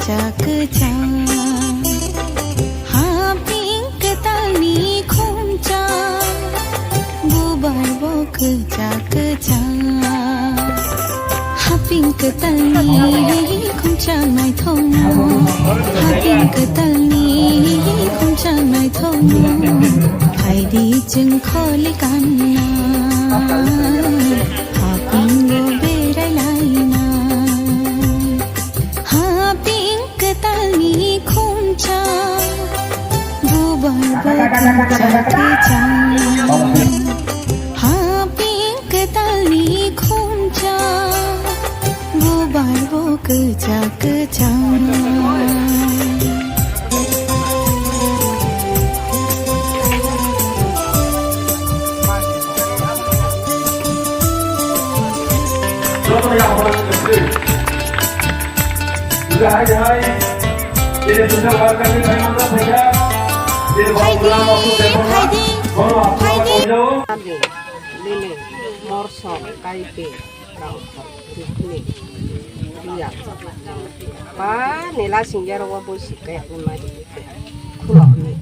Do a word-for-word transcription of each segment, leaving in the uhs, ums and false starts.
Kwchang, ha pink kwtalni khumcha, bubar bo kwchak kwchang. Ha pink kwtalni khumcha naithokno, ha pink kwtalni khumcha naithokno, phaidi chwng kholi kanna, ha pink o berai laina. Ha pink kwtalni khumcha, bubar bo kwchak kwchang. Ha pink kwtalni khumcha, bubar bo kwchak kwchang. Phaidi, phaidi, phaidi. Lili, morsok, kaipi, rangkhor, rikni, riya. Ba, nila singjaro wa boisi kaya ni mari. Khulok ni.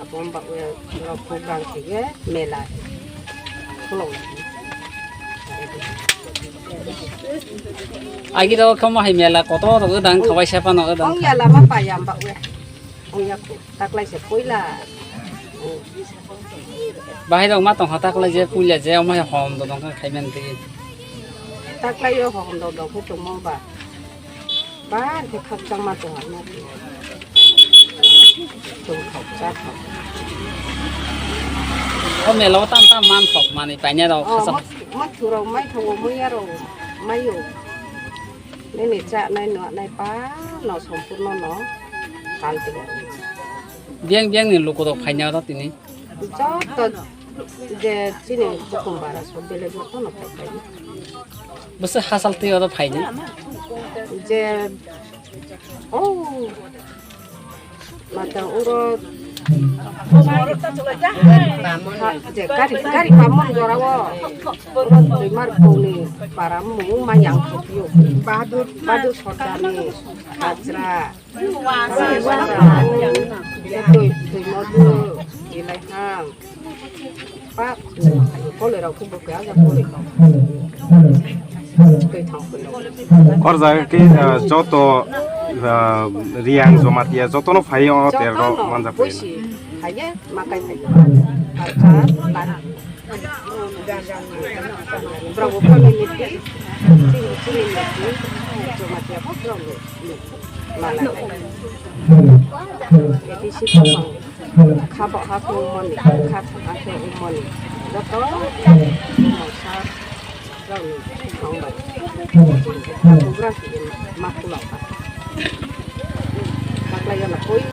Abo wng bagwi borok program khe mela khulok. Agi do khe omo hai mela kotor rok wng dang khabai se phano wng dang. Ong ya lama paya wng bagwi. Ong ya khu taklai se puila. Bahai rok ma tong kha taklai je puila je omo hai hom do dong kha khai man twi. Taklai yo hom do dong khe tongmo ba. Ba, khe khakchangma tong ang na. Tong thok, cha thok. O mela o tam tam man thok mani paine rok. Oh, khasa. Mat, mat thurok mai thongo, muiya rok mai o. Nini cha nai, nua nai pa, no sompurno no. Kal tiga. Biang biang ni luku rok phaina ro tini. Joto je chini bukhum bara so bele joto no phai phai. Bwswk hachal twi oro phaini? Je, oh, mata uro, ha, je gari, gari pamon jora o, uro Duimar Bongni para mung ma yang thokyo. Bahadur, Bahadur Sordar ni Hajra. Twi, twi modu, ilai ham. Pa, kole rok khe bokhe aja kole. Twi thang kole. Or jaga khe, ah, joto, ah, Riyang Jamatia jotono phai o terro manjak phai. Phaiye, makai phaiye. Archa, lari. Bravo, family meeting. Chini, chini meeting. Jamatia bo bravo. Mala. A D C tongmani. Kha bo ha khe umani, kha thang ha khe umani. Joto mangsa rokni thang bai. Bugra khe ma khulak kha. Taklai gana koi.